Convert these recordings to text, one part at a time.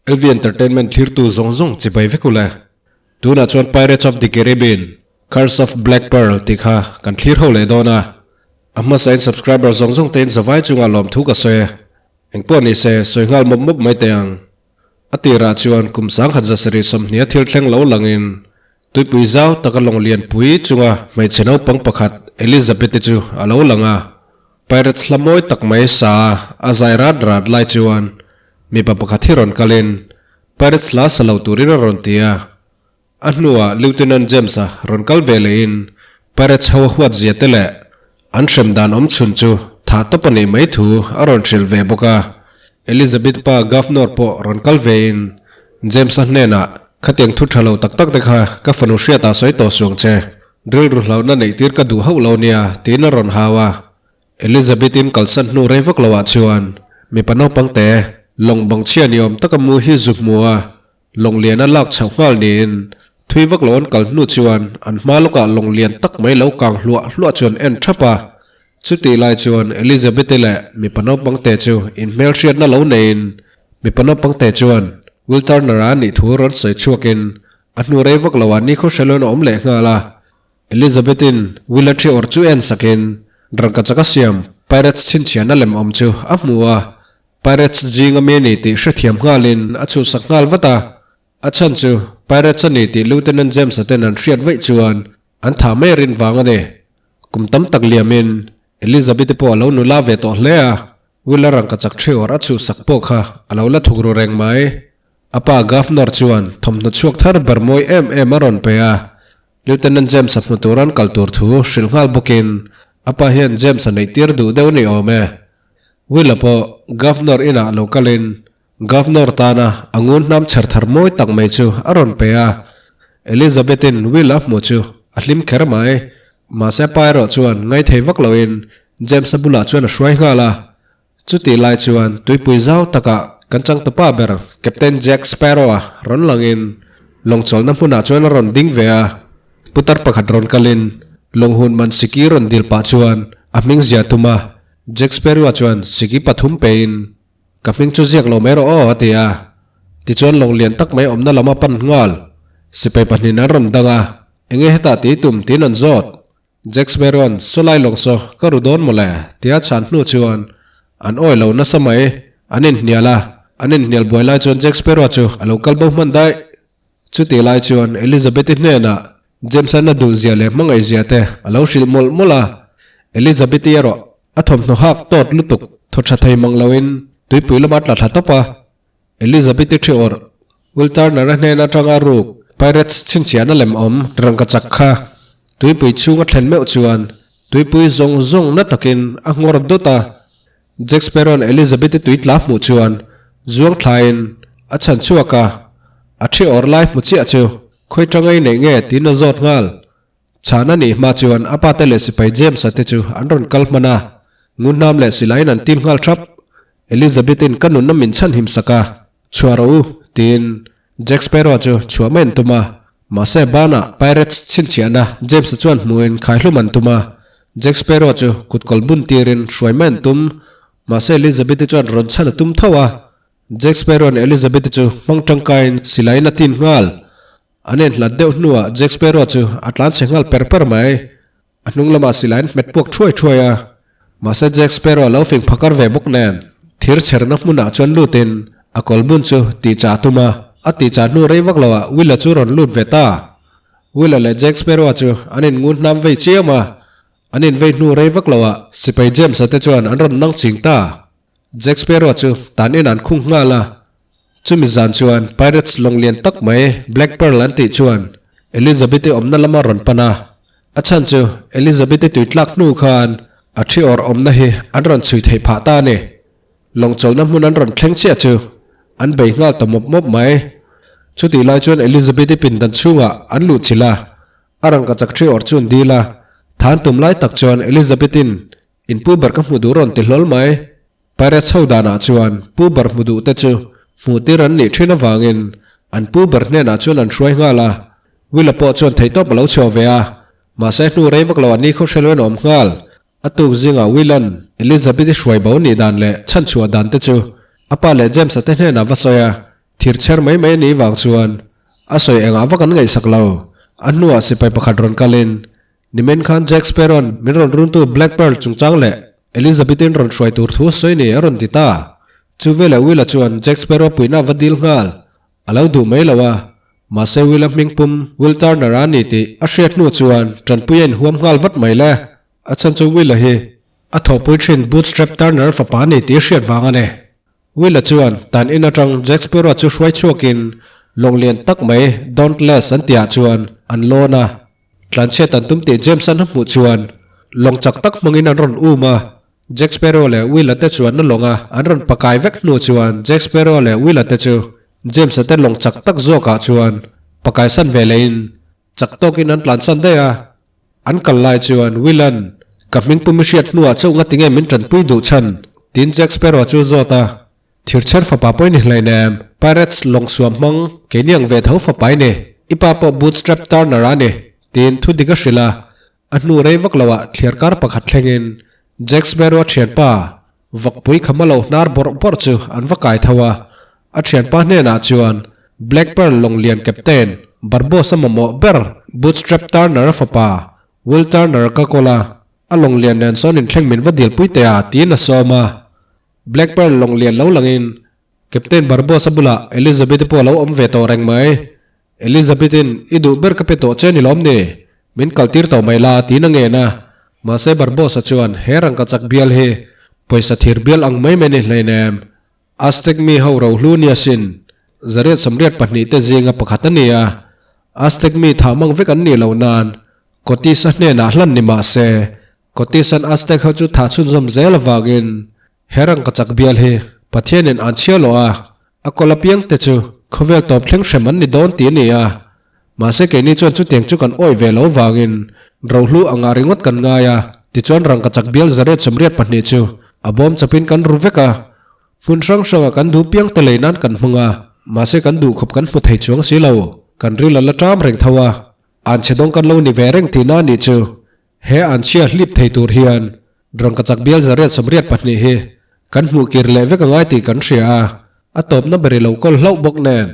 LV Entertainment thlirtu zawng zawng chibai vek ule. Tunah chuan Pirates of the Caribbean, Curse of Black Pearl tih kha kan thlir ho leh dawn a. A hmasain subscriber zawng zawng tein zavai chungah lawmthu ka sawi e. Engpawh ni se, sawi nghal mawp mawp mai teh ang. A tirah chuan kum sangkhat zasarih sawmhnih a thil thleng lo langin tuipui zau taka lawng lianpui chunga hmeichhe naupang pakhat Elizabeth-i chu a lo lang a. Pirates hla mawi tak mai sa a zai rat rat lai chuan mipa pakhat hi rawn kalin Pirates hla sa lo turin a rawn ti a. A hnuah Lieutenant James-a rawn kal ve lehin Pirates ho a huat zia te leh an hrem dan awm chhun chu thah tawp a nih mai thu a rawn hrilh ve bawk a. Elizabeth pa Governor pawh rawn kal vein James-a hnenah, Khatiang thu tha lo tak tak te kha ka fanu hriatah sawi tawh suang che. Rilru hlauhna neih tir ka duh hauh lo nia, tiin a rawn hau a. Elizabeth-in kalsan hnu rei vak loah chuan mipa naupang te lawng bang chhia ni awm taka mu hi zu hmu a, lawng lian a lak chhoh nghal niin thui vak lo an kal hnu chuan an hma lawkah lawng lian tak mai lo kang hluah hluah chuan en thap a. Chutih lai chuan Elizabeth-i leh mipa naupang te chu inhmelhriatna lo neiin mipa naupang te chuan Will Turner-a nih thu rawn sawi chhuakin A hnu rei vak lo ah ni khaw hre loin a awm leh nghal a. Elizabeth-in Will-a thi awrh chu en sakin rangkachak a siam Pirates chhinchhiahna lem awm chu a hmu a. Pirates zing a mi a ni tih hrethiam nghalin a chhuhsak nghal vat a. A chhan chu Pirates a ni tih Lieutenant James-a ten an hriat vaih chuan an thah mai rin vang a ni. Kum tam tak liamin Elizabeth-i pawh a lo nula ve tawh hle a. Will-a rangkachak thi awrh a chhuhsak pawh kha a lo la thuk ru reng mai. A pa Governor chuan thawmhnaw chhuak thar ber mawi em em a rawn pe a, Lieutenant James-a hmu tur an kal tur thu hrilh nghal bawkin a pa hian James-a neih tir duh deuh ni awm e. Will-a pawh Governor inah lo kalin Governor tana a ngun hnam chher thar mawi tak mai chu a rawn pe a, Elizabeth-in Will-a hmu chu a hlim kher mai. Mahse a pa erawh chuan ngaithei vak loin James-a bulah chuan a hruai nghal a. Chutih lai chuan tuipui zau takah kan changtupa ber Captain Jack Sparrow-a rawn langin lawng chawlhna hmunah chuan a rawn ding ve a. Putar pakhat rawn kalin lawng hun man siki rawn dil pah chuan a hming zia tum a. Jack Sparrow-a chuan siki pathum pein, Ka hming chu ziak lo mai rawh aw, a ti a. Tichuan lawng lian tak mai awmna lam a pan nghal. Sipai pahnihin an rawn dang a, Enge hetah tih tum? tiin an zawt. Jack Sparrow-a'n, Sawlai lawng saw, ka ru dawn mawle, tia chhan hnu chuan an awi lo nasa mai. An inhnial a, an inhnial buai lai chuan Jack Sparrow-a chu a lo kal bo hman daih. Chutih lai chuan Elizabeth-i hnenah James-a'n a duhzia leh hmangaihzia te a lo hrilh mawlh mawlh a. Elizabeth-i erawh a thawmhnaw hak tawt lutuk thaw tha thei mang loin tuipui lama tla thla tawp a. Elizabeth-i thi awrh, Will Turner-a hnen atanga ruk Pirates chhinchhiahna lem awm rangkachak kha tuipui chhunga thlen meuh chuan tuipui zawng zawng na takin a nghawr dawt a. Jack Sparrow-a'n Elizabeth-i tui tla hmuh chuan zuang thlain a chhan chhuak a, a thi awrh lai hmu chiah chu khawi tangai neih nge tiin a zawt nghal. Chhan a nih hma chuan a pate leh sipai James-a te chu an rawn kal hman a, Ngunhnam leh silaiin an tin nghal thap. Elizabeth-in ka nunna min chhan him sak a, chhuah rawh u, tiin Jack Sparrow chu chhuah mai an tum a. Mahse banah Pirates chhinchhiahna James-a chuan hmuhin khaihlum an tum a, Jack Sparrow chu kutkawl bun tirin hruai mai an tum. Mahse Elizabeth-i chuan rawn chhan a tum tho a, Jack Sparrow-a'n Elizabeth-i chu hmang tangkaiin silaiin a tin nghal. An en hlat deuh hnuah Jack Sparrow chu a tlan chhe nghal per per mai. A hnung lamah silai an hmet puak thuai thuai a. Mahse Jack Sparrow a lo fing phakar ve bawk nen thir chherna hmunah chuan lutin a kawl bun chu tih chah a tum a. A tih chah hnu rei vak loah Will-a chu rawn lut ve ta. Will-a leh Jack Sparrow-a chu an inngun hnam vei chiam a. An invei hnu rei vak loah sipai James-a te chuan an rawn nang ching ta. Jack Sparrow chu tan in an khung nghal a. Chumi zan chuan Pirates lawng lian tak mai Black Pearl an tih chuan Elizabeth-i awmna lama rawn pan a. A chhan chu Elizabeth-i tui tlak hnu khan a thi awrh awmna hi an rawn chhui theih phah ta a ni. Lawng chawlhna hmun an rawn thleng chiah chu an bei nghal ta mawp mawp mai. Chutih lai chuan Elizabeth-i pindan chhungah an luh chilh a, a rangkachak thi awrh chu an dil a. Than tum lai tak chuan Elizabeth-in In pu ber ka hmu duh rawn ti hlawl mai. Pirates ho danah chuan pu ber hmu duh te chu hmuh tir an nih thin avangin an pu ber hnenah chuan an hruai nghal a. Will-a pawh chuan theihtawp a lo chhuah ve a, mahse hnu rei vak lo a ni khaw hrelo in a awm nghal. A tuk zingah Will-a'n Elizabeth-i hruai bo nih dan leh chhanchhuah dan te chu a pa leh James-a te hnenah va sawi a. Thir chher mai mai a nih vang chuan a sawi engah vak an ngaihsak lo. A hnuah sipai pakhat rawn kalin, Nimin khan Jack Sparrow-a'n min rawn runtu Black Pearl chungchang leh Elizabeth-in rawn hruai tur thu a sawi ni a rawn ti ta. Chu veleh Will-a chuan Jack Sparrow puihna a va dil nghal. A lo duh mai lo a, mahse Will-a hming pum Will Turner-a a ni tih a hriat hnu chuan tanpui a inhuam nghal vat mai le. A chhan chu Will-a hi a thawhpui thin Bootstrap Turner fapa a ni tih a hriat vang a ni. Will-a chuan tan in atang Jack Sparrow chu hruai chhuakin lawng lian tak mai Dauntless an tihah chuan an lawn a. Tlanchhiat an tum tih James-an a hmuh chuan lawng chak tak hmangin an rawn um a. Jack Sparrow leh Will-a te chuan a lawnga an rawn pakai vek hnu chuan Jack Sparrow leh Will-a te chu James-a te lawng chak tak zawkah chuan pakai san ve lehin chak tawkin an tlansan daih a. An kal lai chuan Will-a'n, Ka hming pum i hriat hnuah chauh nga tinge min tanpui duh chhan? tiin Jack Sparrow chu a zawt a. Thirchher fapa pawh i ni hlei nem, Pirates lawng suam hmang keini ang ve tho fapa i ni, i pa pawh Bootstrap Turner-a a ni, tiin thu dik a hrilh a. A hnu rei vak loah thliar kar pakhat thlengin Jack Sparrow-a thianpa Vakpui khama lo hnar bawrh bawrh chu an va kai tho a, a thianpa hnenah chuan Black Pearl lawnglian captain Barbossa mamawh ber Bootstrap Turner-a fapa Will Turner ka kawl a, a lawnglian nen sawn inthleng min va dilpui teh a tiin a sawm a. Black Pearl lawnglian lo langin Captain Barbossa bulah Elizabeth-i pawh a lo awm ve tawh reng mai. Elizabeth-in, I duh ber ka pe tawh che ni lawm ni? Min kaltir tawh mai la, tiin a ngen a. Mahse Barbossa chuan, He rangkachak bial hi pawisa thir bial ang mai mai ni hleinem. Aztec mi ho rohlu nia sin, zariat 82 te zinga pakhat a ni a. Aztec mi thah mang vek an nih loh nan Cortez-a hnenah hlan ni mah se, Cortez-a'n Aztec ho chu thah chhunzawm zel avangin He rangkachak bial hi Pathianin an chhia loh a, a kawl apiang te chu khawvel tawp thleng hrem an ni dawn tih a ni a. Mahse keini chuan chutiang chu kan awih ve lo vangin rohlu anga ringawt kan ngai a, tichuan rangkachak bial 182 chu a bawm chapin kan ru vek a. Hmun hrang hranga kan duh piang te lei nan kan hmang a, mahse kan duhkhawp kan hmu thei chuang si lo, kan ril a la ṭam reng tho a, an chhe dawng kan lo ni ve reng tihna a nih chu. He an chhia hlip thei tur hian Rangkachak bial 182 hi kan hmuh kir leh vek angai tih kan hria a, a tawpna ber i lo kawl hlauh bawk nen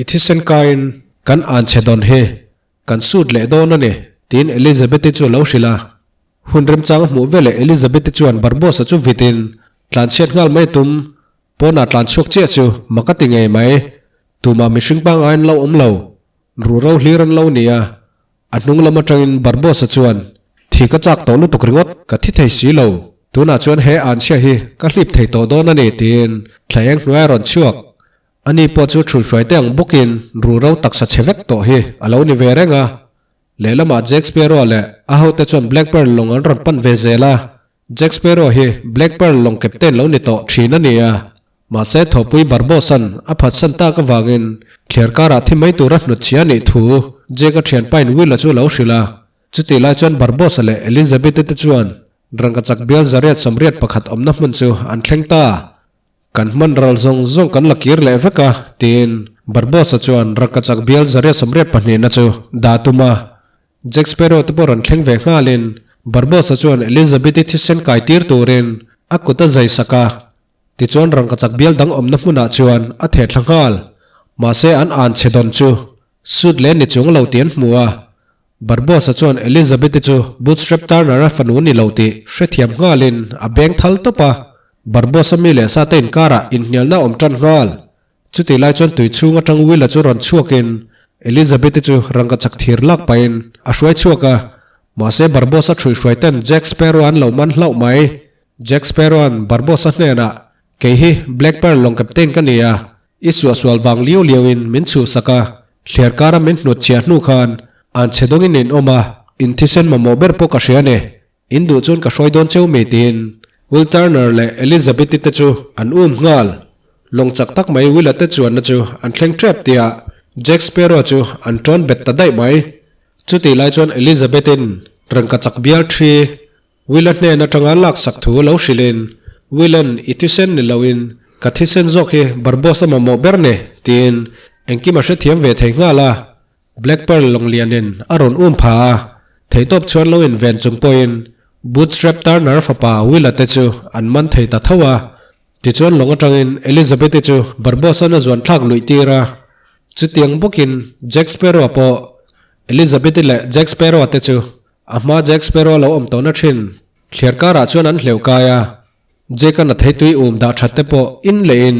i thisen kaiin kan an chhe dawn hi kan sut leh dawn a ni, tiin Elizabeth-i chu a lo hrilh a. Hun remchang a hmuh veleh Elizabeth-i chuan Barbosa chu vitin tlanchhiat nghal mai tum pawnah tlanchhuak chiah chu mak a ti ngei mai. Tumah mihring pangaiin lo awm lo, ruhro hlir an lo ni a, A hnung lam atangin Barbosa chuan, Thi ka chak tawh lutuk ringawt, ka thi thei si lo. Tunah chuan he anchhia hi ka hlip thei tawh dawn a ni, tiin thla eng hnuai a rawn chhuak. Ani pawh chu chhunhruai te ang bawkin ruhro taksa chhe vek tawh hi a lo ni ve reng a. Lehlamah Jack Sparrow leh a hote chuan Black Pearl lawng an rawn pan ve zel a. Jack Sparrow hi Black Pearl lawng captain lo ni tawh thin a ni a, mahse thawhpui Barbosa'n a phatsan tak avangin thliar karah thi mai tura hnutchhia a nih thu Jack-a thianpain Will-a chu a lo hrilh a. Chutih lai chuan Barbosa leh Elizabeth-i te chuan rangkachak bial 181 awmna hmun chu an thleng ta. Kan hman ral zawng zawng kan la kir leh vek a, tiin Barbosa chuan rangkachak bial 182 na chu dah tum a. Jack Sparrow te pawh rawn thleng ve nghalin Barbossa chuan Elizabeth-i thisen kai tir turin a kut a zai sak a, tichuan rangkachak bial dang awmna hmunah chuan a theh thla nghal. Mahse an an chhe dawn chu suit leh ni chung lo tih an hmu a. Barbossa chuan Elizabeth-i chu Bootstrap Turner-a fanu ni lo tih hrethiam nghalin a beng thal tawp a, Barbossa mi leh sa te inkarah inhnialna awm tan nghal. Chutih lai chuan tui chhung atang Will-a chu rawn chhuakin Elizabeth-i chu rangkachak thir lak pahin a hruai chhuak a, mahse Barbossa ṭhuihhruai ten Jack Sparrow-an lo man hlauh mai. Jack Sparrow-an Barbossa hnenah, Kei hi Black Pearl lawng captain ka ni a, i suahsual vang liau liauin min chhuhsak a, thliar kara min hnut chhiah hnu khan an chhe dawngin in awm a, in thisen mamawh ber pawh ka hria a ni. In duh chuan ka hruai dawn cheu mi tiin Will Turner leh Elizabeth-i te chu an um nghal. Lawng chak tak mai Will-a te chuanna chu an thleng tep tia Jack Sparrow chu an tawn bet ta daih mai. Chutih lai chuan Elizabeth-in rangka chak bial thi Will-a hnen atanga laksak thu lo hrilhin Will-a'n i thisen ni loin ka thisen zawk hi Barbossa mamawh ber ni tiin engkim a hrethiam ve thei nghal a. Black Pearl lawnglianin a rawn um pha a, theihtawp chuan lo inven chung pawhin Bootstrap Turner fapa Will-a te chu an man thei ta tho a. Tichuan lawng atangin Elizabeth-i chu Barbosa-na zuan thlak luih tir a. Chutiang bawkin Jack Sparrow-a pawh Elizabeth-i leh Jack Sparrow-a te chu a hmaa Jack Sparrow-a lo awm tawhna thin thliar karah chuan an hleuh kai a. Jack-a'n a theitui um dah that te pawh in leh in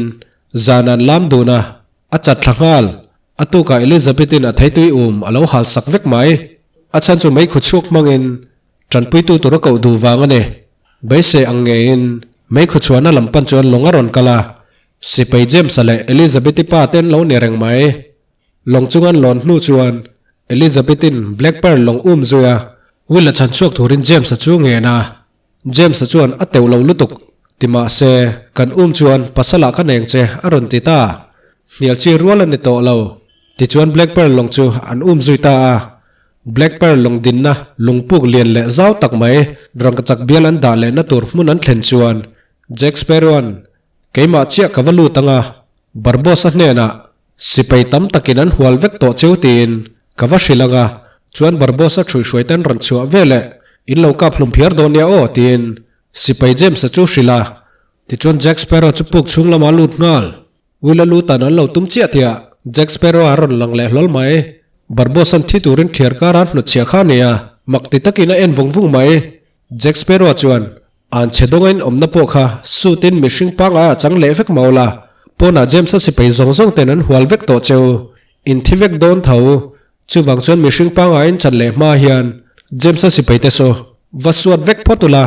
zan an lam dun a, a chat thla nghal. A tukah Elizabeth-i'n a theitui um a lo hal sak vek mai. A chhan chu meikhu chhuak hmangin Tanpuitu tur a koh duh vang a ni. Beisei ang ngeiin meikhu chhuahna lam pan chuan lawng a rawn kal a, Sipai James-a leh Elizabeth-i pa te an lo ni reng mai. Lawng chung an lawn hnu chuan Elizabeth-in Black Pearl lawng um zui a, Will-a chhan chhuak turin James-a chu ngen a. James-a chuan a teuh lo lutuk ti mah se kan um chuan pasalah ka neng che a rawn ti ta. Hnial chi rual a ni tawh lo. Tichuan Black Pearl lawng chu an um zui ta a. Black Pearl lawng dinna lungpuk lian leh zau tak mai rangkachak bial an dah lehna tur hmun an thlen chuan Jack Sparrow-a'n keimah chiah ka va lut ang a, Barbossa hnenah sipai tam takin an hual vek tawh cheu tiin ka va hrilh ang a, chuan Barbossa ṭhuihhruaite an rawn chhuah veleh in lo kap hlum phiar dawn nia aw tiin sipai James-a chu hrilh a. Tichuan Jack Sparrow chu puk chhung lamah a lut nghal. Will-a lutan an lo tum chiah tiah Jack Sparrow a rawn lang leh hlawl mai. Barbosa'n thi turin thliar kara hnutchhiah kha a ni a, mak ti takin a en vung vung mai. Jack Sparrow chuan, An chhe dawngain awmna pawh kha suit-in mihring pangai a chang leh vek mau la, pawnah James-a sipai zawng zawng ten an hual vek tawh cheu, in thi vek dawn tho. Chuvang chuan mihring pangaiin chan leh hma hian James-a sipai te saw va suat vek phawt ula,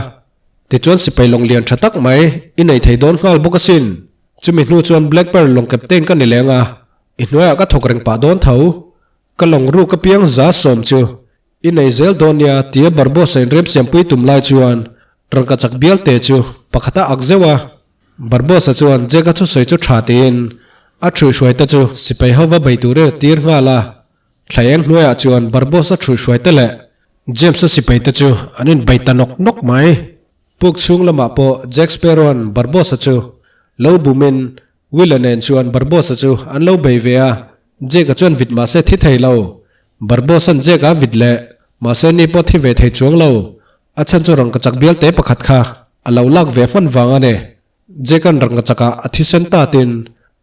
tichuan sipai lawng lian tha tak mai i nei thei dawn nghal bawk asin. Chumi hnu chuan Black Pearl lawng captain ka ni leng a, i hnuaiah ka thawk reng pah dawn tho. Ka lawng ruk apiang 100 chu i nei zel dawn nia tia Barbossa inrem siampui tum lai chuan rangka chak bial te chu pakhat a ak zeuh a. Barbossa chuan Jack-a thusawi chu tha tiin a ṭhuihhruai te chu sipai ho va bei turin a tir nghal a. Thla eng hnuaiah chuan Barbossa ṭhuihhruai te leh James-a sipai te chu an inbei ta nawk nawk mai. Puk chhung lamah pawh Jack Sparrow-a'n Barbossa chu lo bumin Will-a nen chuan Barbossa chu an lo bei ve a, Jack-a chuan vit mahse thi thei lo. Barbossa-a'n Jack-a vit leh mahse ni pawh thi ve thei chuang lo. A chhan chu rangkachak bialte pakhat kha a lo lak ve hman vang a ni. Jack-a'n rangkachakah a thisen tatin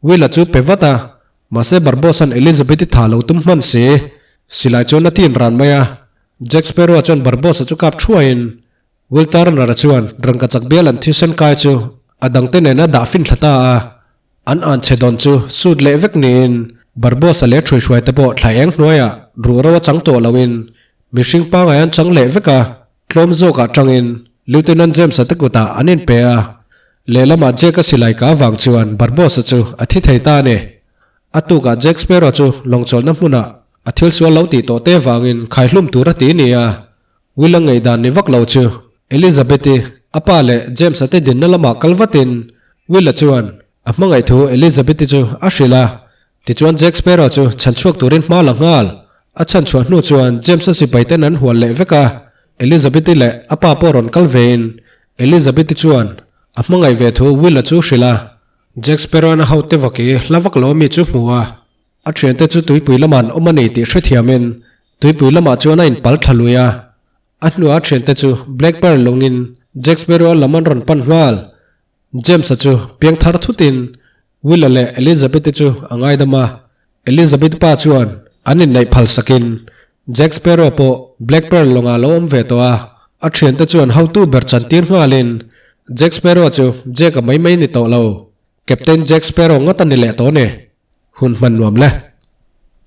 Will-a chu pe vat a, mahse Barbossa-a'n Elizabeth-i tha lo tum hman si. Silai chuan a tin ran mai a, Jack Sparrow-a chuan Barbossa chu kap thuaiin Will Turner-a chuan rangkachak bial an thisen kai chu a dangte nena dah fin thla ta a, an an chhe dawn chu sut leh vek niin Barbossa leh ṭhuihruai te pawh thla eng hnuaiah ruhro a chang tawh loin mihring pangai an chang leh vek a, tlawm zawkah ṭangin Lieutenant James-a te kutah an inpe a, lehlamah Jack-a silai ka avang chuan Barbossa chu a thi thei ta a ni. A tukah Jack Sparrow chu lawngchawlhna hmunah a thil sual lo tih tawh te vangin khaihlum tur a ti ni a. Will-a ngaihdan ni vak lo chu Elizabeth-i a pa leh James-a te dinna lamah kal vatin Will-a chuan a hmangaih thu Elizabeth-i chu a hrilh a. Tichuan Jack Sparrow chu chhan chhuak turin hma la nghal. A chhan chhuah hnu chuan James-a sipai ten an hual leh vek a. Elizabeth-i leh a pa pawh rawn kal vein Elizabeth-i chuan a hmangaih ve thu Will-a chu hrilh a. Jack Sparrow-an a hote vak i hla vak lo ami chu hmu a. A thiante chu tuipui lamah an awm a ni tih hrethiamin tuipui lamah chuan a inpal thla lui a. A hnuah a thiante chu Black Pearl lungin Jack Sparrow-a lam an rawn pan nghal. James-a chu piangthar thutin Will-a leh Elizabeth-i chu a ngaidam a. Elizabeth-i pa chuan an inneih phal sakin Jack Sparrow pawh Black Pearl lawngah a lo awm ve tawh a. A thiante chuan hotu ber chantir nghalin Jack Sparrow-a chu Jack-a mai mai ni tawh lo, Captain Jack Sparrow ngawt a ni leh tawh a ni. Hun hman nuam le.